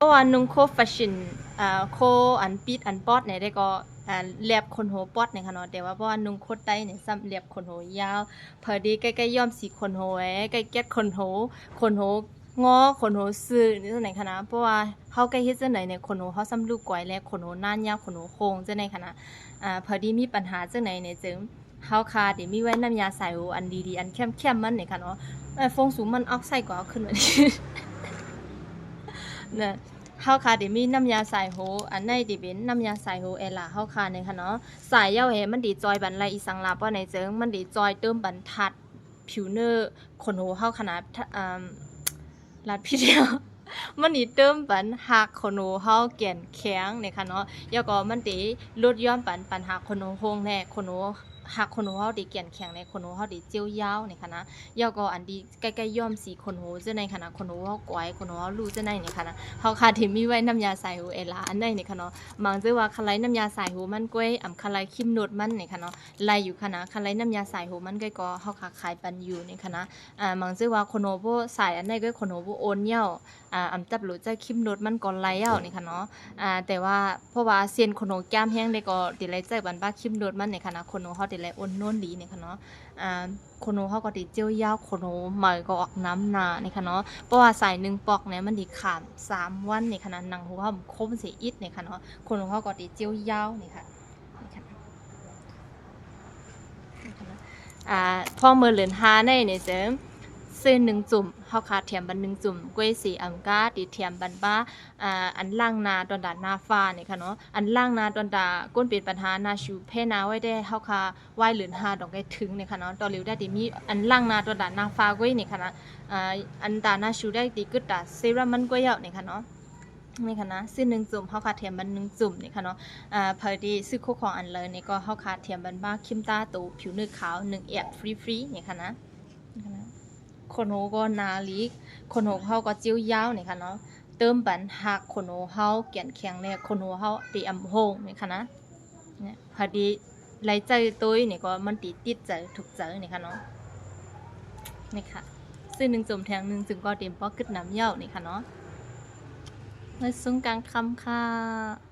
ເພາະວ່ານຸ່ງໂຄດແຟຊັນ ອາ ໂຄດອັນປິດອັນປອດນີ້ໄດ້ກໍ ອາ ແລັບຂົນໂຫປອດນີ້ຄ່ະເນາະ, ແຕ່ວ່າເພາະວ່ານຸ່ງໂຄດໄຕນີ້ຊ້ຳແລັບຂົນໂຫຍາວ. ເພິ່ນດີໃກ້ໆຍ້ອມສີຂົນໂຫ ໃກ້ແກັດຂົນໂຫ ຂົນໂຫງໍ ຂົນໂຫຊື່ຈັ່ງໃດຄ່ະນະ, ເພາະວ່າເຮົາໃກ້ເຮັດຈັ່ງໃດນີ້ ຂົນໂຫເຮົາຊ້ຳລຸກໄກວ ແລະ ຂົນໂຫໜາຍາວ ຂົນໂຫໂຄ້ງຈັ່ງໃດຄ່ະນະ. ອາ ເພິ່ນດີມີບັນຫາຈັ່ງໃດນີ້ ຈຶ່ງ ເຮົາຄະໄດ້ມີໄວ້ນ້ຳຢາສາຍໂຫອັນດີໆ ອັນແຄມໆມັນນີ້ຄ່ະເນາະ. ເອີ ຟົງສູງມັນອອກໃສ່ກໍເອົາຂຶ້ນມານີ້ນະ. ເຮົາຄະໄດ້ມີນ້ຳຢາສາຍໂຫ ອັນໃດທີ່ເປັນນ້ຳຢາສາຍໂຫແອລາເຮົາຄະນີ້ຄ່ະເນາະ. ສາຍຢາວແຮມັນໄດ້ຈ່ອຍບັນໄລອີສັງລາວ ເພາະໃນເຊິ່ງມັນໄດ້ຈ່ອຍເຕີມບັນທັດຜິວເນີຂົນໂຫເຮົາຂະໜາດ ອາ ລັດຜິດແລ້ວ ມັນນີ້ເຕີມປັນຮາກຂົນໂຫເຮົາແກ່ນແຂງນີ້ຄ່ະເນາະ, ແລ້ວກໍມັນເຕລົດຢ່ອນປັນປັນຮາກຂົນໂຫໂຮງແດ່, ຂົນໂຫ ຮາກຂົນໂຫເຮົາເຕແກ່ນແຂງແດ່, ຂົນໂຫເຮົາເຕເຈີຍາວນີ້ຄ່ະນະ. ແລ້ວກໍອັນທີ່ໃກ້ໆຍ້ອມສີຂົນໂຫເຈົ້າໃນຂະນະ, ຂົນໂຫເຮົາກວາຍ, ຂົນໂຫເຮົາຫຼູ່ເຈົ້າໃນນີ້ຄ່ະນະ, ເຮົາຄະເຕມີໄວ້ນ້ຳຢາສາຍໂຫແອລາອັນໃດນີ້ຄ່ະເນາະ. ບາງເທື່ອວ່າຄັນໄລ່ນ້ຳຢາສາຍໂຫມັນກວຍ, ອຳ ຄັນໄລ່ຄຣີມນົດມັນນີ້ຄ່ະເນາະ, ໄລ່ຢູ່ຄ່ະນະ, ຄັນໄລ່ນ້ຳຢາສາຍໂຫມັນກວຍກໍເຮົາຄະຂາຍປັນຢູ່ນີ້ຄ່ະນະ. ອາ ບາງເທື່ອວ່າຂົນໂຫບໍ່ສາຍອັນໃດກໍຂົນໂຫບໍ່ໂອນຍາວ ອາ ອຳຈັບໂຫຼໃຈຄຣີມນົດມັນກໍໄລ່ເອົານີ້ຄ່ະເນາະ. ອາ ແຕ່ວ່າເພາະວ່າເສັ້ນຂົນໂຫຈາມແຮງເດກໍເຕໄລ່ໃຈບັນບາຄຣີມນົດມັນນີ້ຄ່ະນະ, ຂົນໂຫເຮົາເຕໄລ່ໂອນໂນນດີນີ້ຄ່ະເນາະ. ອາ ຂົນໂຫເຮົາກໍເຕເຈີຍາວ, ຂົນໂຫໃໝ່ກໍອອກນ້ຳໜານີ້ຄ່ະເນາະ. ເພາະວ່າສາຍໜຶ່ງປອກນີ້ມັນເຕຂາມສາມວັນນີ້ຄ່ະນະ, ໜັງຫູເຮົາມັນຄົມເສຍອິດນີ້ຄ່ະເນາະ, ຂົນໂຫເຮົາກໍເຕເຈີຍາວນີ້ຄ່ະ. ອາ ພໍເມື່ອເດືອນຫ້າໃນນີ້ເຊິ່ງ ຊື້ໜຶ່ງຈຸ່ມ ເຮົາຄະແຖມບັນໜຶ່ງຈຸ່ມ, ກວຍສີອຳກາຕິແຖມບັນບາ ອາ ອັນລ້າງໜ້າຕອນຕາໜ້າຟ້ານີ້ຄ່ະເນາະ, ອັນລ້າງໜ້າຕອນຕາ ຄົນເປັນບັນຫາໜ້າຊູແພ້ໜ້າໄວ້ແດ່ ເຮົາຄະວາຍເດືອນຫ້າດອງໄກເຖິງນີ້ຄ່ະເນາະ. ຕໍ່ເລວໄດ້ຕິມີອັນລ້າງໜ້າຕອນຕາໜ້າຟ້າກວຍນີ້ຄ່ະນະ, ອາ ອັນຕາໜ້າຊູໄດ້ຕິກຶດຕາເຊຣັມມັນກວຍເອົານີ້ຄ່ະເນາະ. ນີ້ຄ່ະນະ, ຊື້ໜຶ່ງຈຸ່ມ ເຮົາຄະແຖມບັນໜຶ່ງຈຸ່ມນີ້ຄ່ະເນາະ. ອາ ໃຜທີ່ຊື້ຄູ່ຂອງອັນເລີຍນີ້ກໍເຮົາຄະແຖມບັນບາຄຣີມຕາໂຕຜິວເນື້ອຂາວໜຶ່ງແອັບຟຣີໆນີ້ຄ່ະນະ. ຂົນໂຫກໍໜາລີກ, ຂົນໂຫເຮົາກໍເຈີຍາວນີ້ຄ່ະເນາະ, ເຕີມບັນຮາກຂົນໂຫເຮົາແກ່ນແຂງແດ່, ຂົນໂຫເຮົາເຕອຳໂຮງນີ້ຄ່ະນະ. ພະດີໄລ່ໃຈໂຕຍນີ້ກໍມັນຕິດ ຕິດໃຈ ຖືກໃຈນີ້ຄ່ະເນາະ. ນີ້ຄ່ະ, ຊື້ໜຶ່ງຈຸ່ມແຖມໜຶ່ງຈຸ່ມກໍເຕັມປອກກຶດນ້ຳເຍົານີ້ຄ່ະເນາະ. ເມື່ອຊຸງກາງຄ່ຳຄ່ະ.